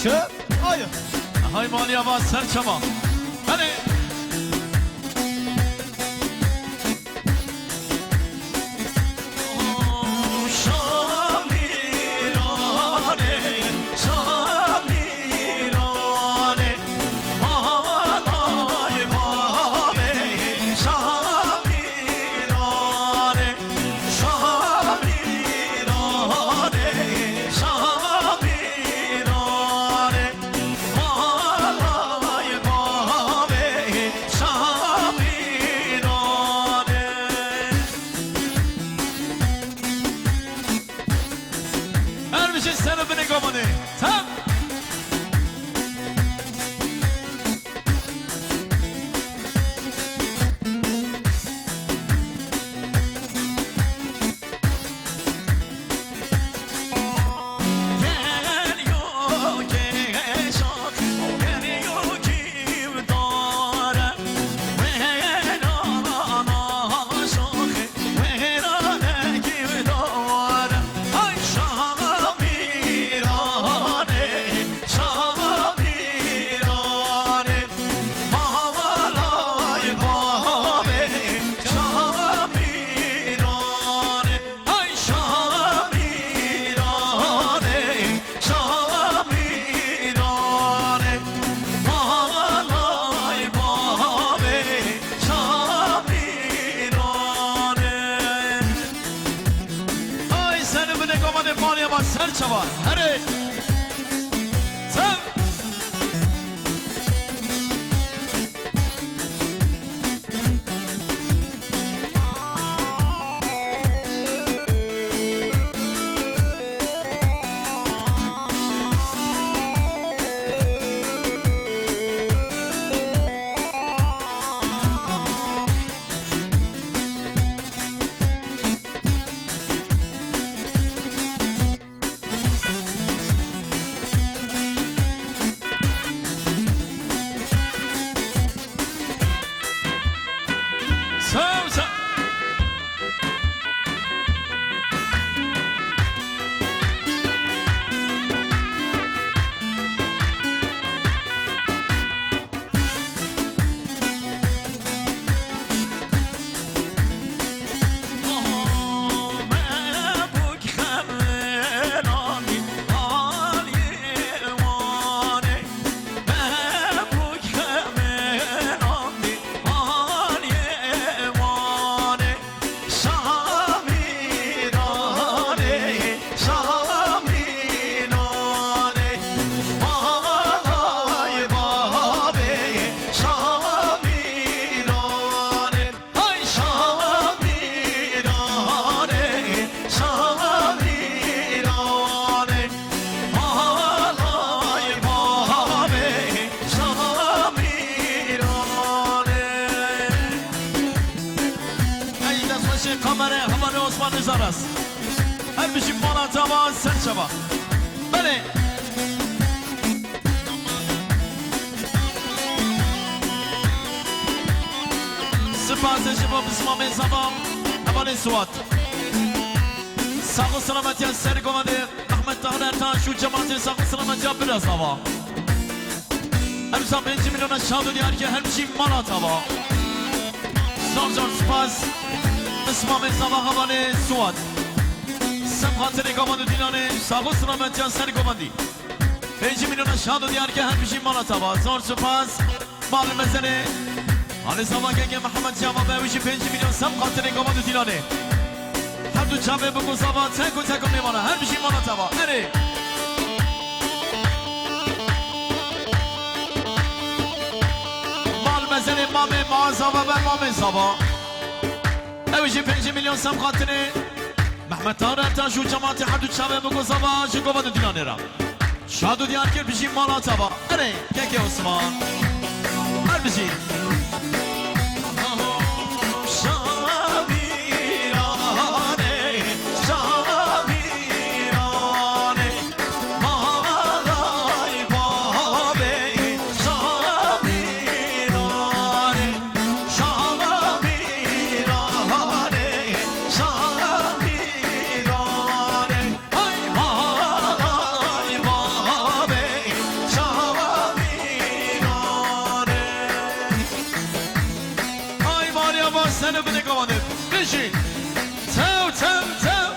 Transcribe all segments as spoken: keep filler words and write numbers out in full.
Ay. Hay maliya va ser çava. Hadi. Her bir şey sen öpüne kapanı. Tam. Ay, seni bir de kafanı bağlayamaz, ser çava. Hadi. Sev. Ey destxweşê kamere hevalê Osman Nizaras. Her bijî mala te ava ser çava. Belê. Spas ji bo pismamê zava hevalê Suat. Sax û selametiya ser govendê Mehmet Tahir Ertaş û cemaetê sax û selametiya bira zava. Her wisa pêncî milyona şad û diyar ke her bijî mala te ava. Zor zor spas. Pismamê zava hevalê Suat. Sem xatirê govend û dîlanê sax û selametiya ser govendî. Pêncî milyona şad û diyar ke her bijî mala te ava. Zor spas. Mal mezenê. Alê zava keke Mihemed Cava be wî jî pêncî milyon sem xatirê govend û dîlanê. Her du çavê biko zava tek û tek û mêvana. Her bijî mala te ava. Erê. Mal mezenê mamê ma zava be mamê zava. Ew jî pêncî milyon sem xatirê Mehmet Tahir Ertaş û cemaetê her du çavê biko zava ji govend û dîlanê re. Şad û diyar kir bijî mala te ava. Erê, keke Osman. Her bijî. Çi? Tew, tew, tew.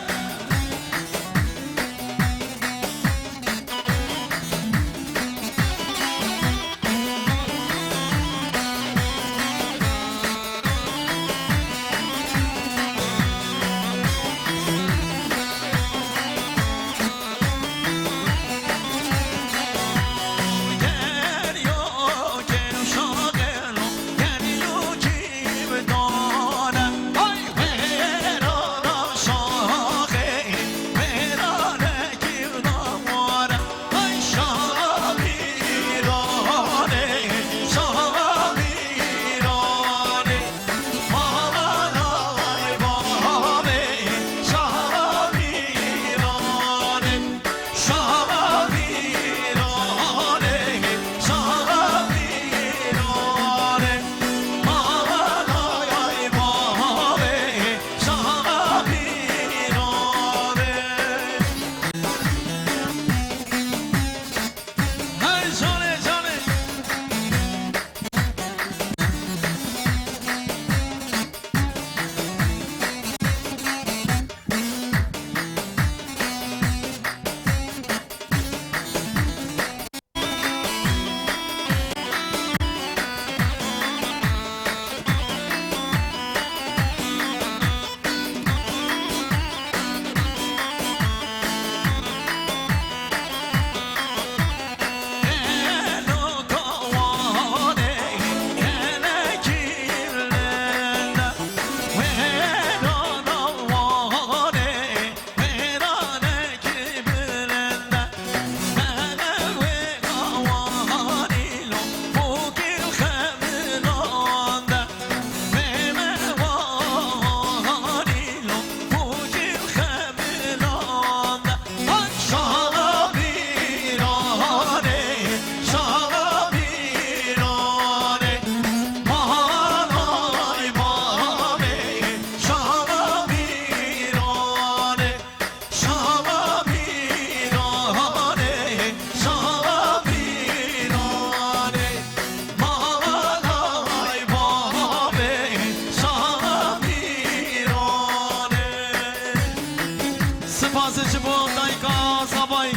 Spas ji bo dayika Zavayî.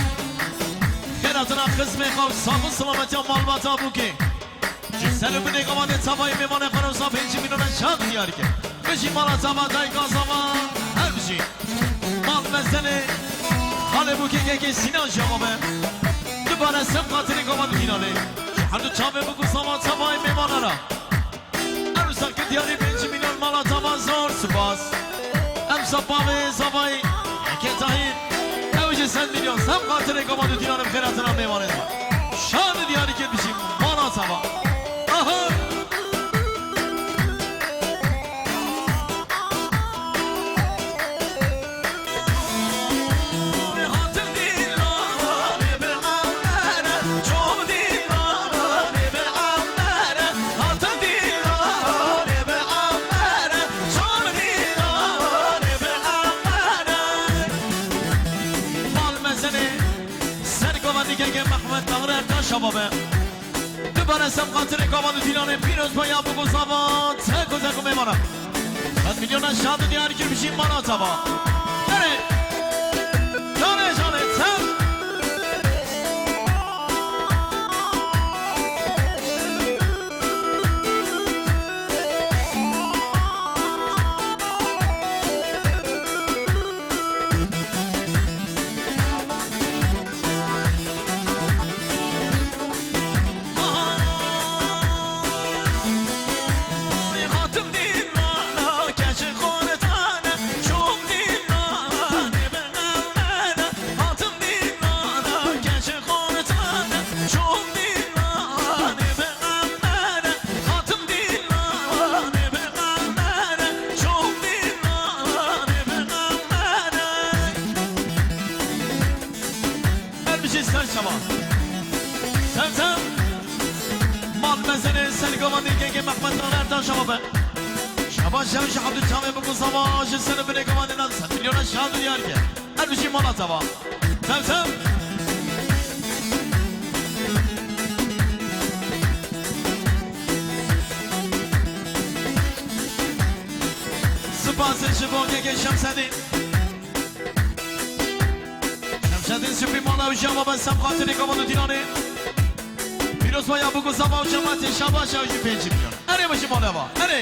Xêratina xizmê xwe û sax û silametiya malbata bûkê. Ji ser û binê gavandê Zavayî mêvanê xwe re wisa pêncî mîlyona şad diyar kir. Bijî mala Zava, dayika Zava, her bijî. Mal mezenê, xalê bûkê kekê Sînan jî ava be. Dubare ser xatirê gavandê Dînanê. Ji her du çavê bûk û Zava, Zavayê mêvana re. Ew wisa kir diyarî pêncî mîlyon mala Zava, zor spas. Em wisa bavê Zavayî, kekê Tahîr. Ew jî sed mîlyon, ser xatirê gavandê Dînanê bi xêratina mêvanê de. Şad û diyarî kir bijî mala Zava. Aha! Mal mezenê, ser govendî keke Mehmet Taxir Ertaş ava be. Dubare ser xatirê gavandê Dînanê pîroz be ya bûk û Zava, tek û tek û mêvana. Sed mîlyona şad û diyar kir bijî mala Zava. Erê, canê canê, tev. Her bijî ser çava. Tev tev. Mal mezenê ser govandî keke Mehmet Taxir Ertaş ava be. Şaba şev ji Abdulçavê bûk û Zava ji ser binê govandê nan sed milyona şad û diyar kir. Her bijî mala Zava. Tev tev. Spas Bongeke Şemsedîn. Şemsedîn Sipî mala û jama ben sem xatirê gava du dînanê. Pîroz waya bû ku zava û cemaetê şabaş ew jî pêncî milyon. Erê min jî mala va. Erê.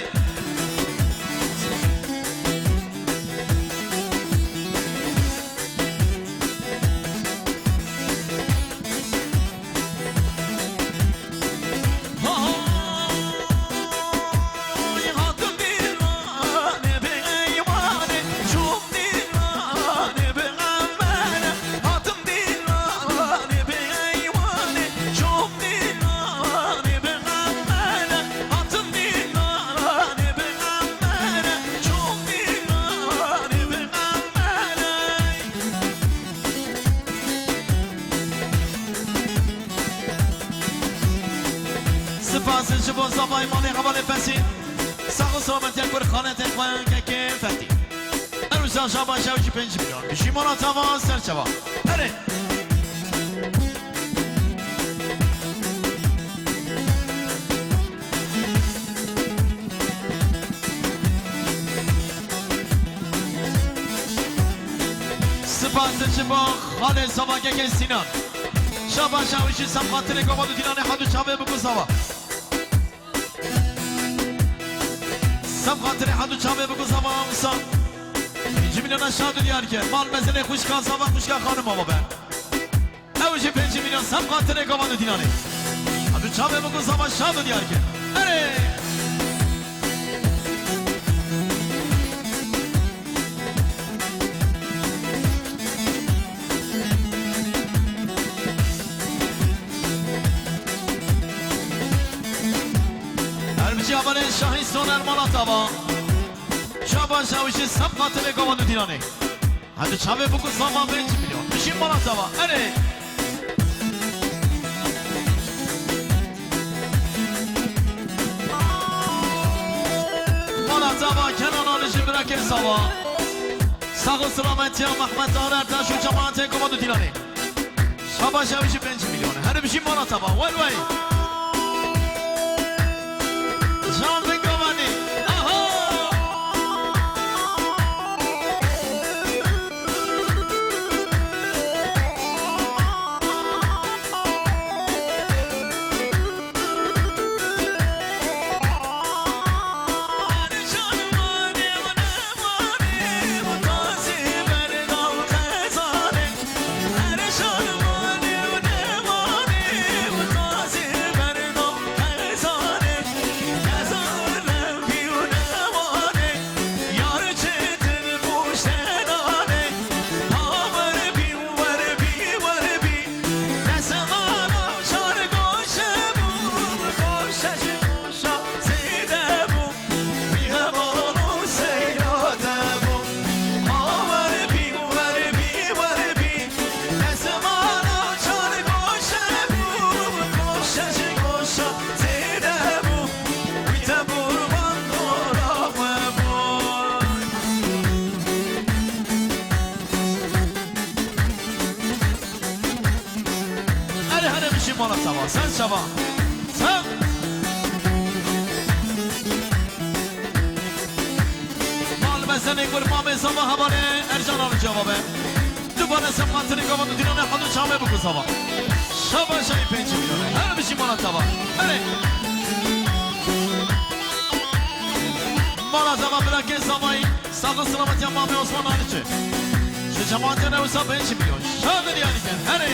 Spas ji bo zavayê malê hevalê Fesî. Sax û selametiyê kur xanetên xwe kekê Fetî. Ew jî şabaş ew jî pêncî milyon. Ji mala tava ser çava. Erê. Spas ji bo xalê Savakekê Sînan. Şabaş ew jî sem xatirê gava du dînanê hadu çavê biku zava. Sem xatirê hadu çavê biku zava wisa. Pêncî milyona şad û diyar kir. Mal mezelê xwişka zava xwişka xanim ava be. Ew jî pêncî milyon sem xatirê gava du dînanê. Hadu çavê biku zava şad û diyar kir. Erê! Erbicî avanê Şahî Soner mala tava. Şabaş ew jî sem xatirê gava du dînanê. Hadi çavê biku zava pêncî milyon. Bijî mala tava. Erê. Mala tava Kenan Ali ji birakê zava. Sax û silametiya Mehmet Arertaş û cemaetê gava du dînanê. Şabaş ew jî pêncî milyon. Herê bijî mala tava. Wey wey. Can bin gavanî. Aha. Erê herê bijî mala tava. Sen çava. Sen. Mal mezenê kur mamê zava hevalê Ercan abi cevabê. Dubare sem xatirê gava du dînanê hadu çavê biku zava. Şabaş ew pêncî milyon. Herê bijî mala tava. Erê. Mala tava birakê zavayî. Sax û silametiya mamê Osman Aliçi. Ji cemaetê ne wisa pêncî milyon. Şad û diyar dikin. Herê.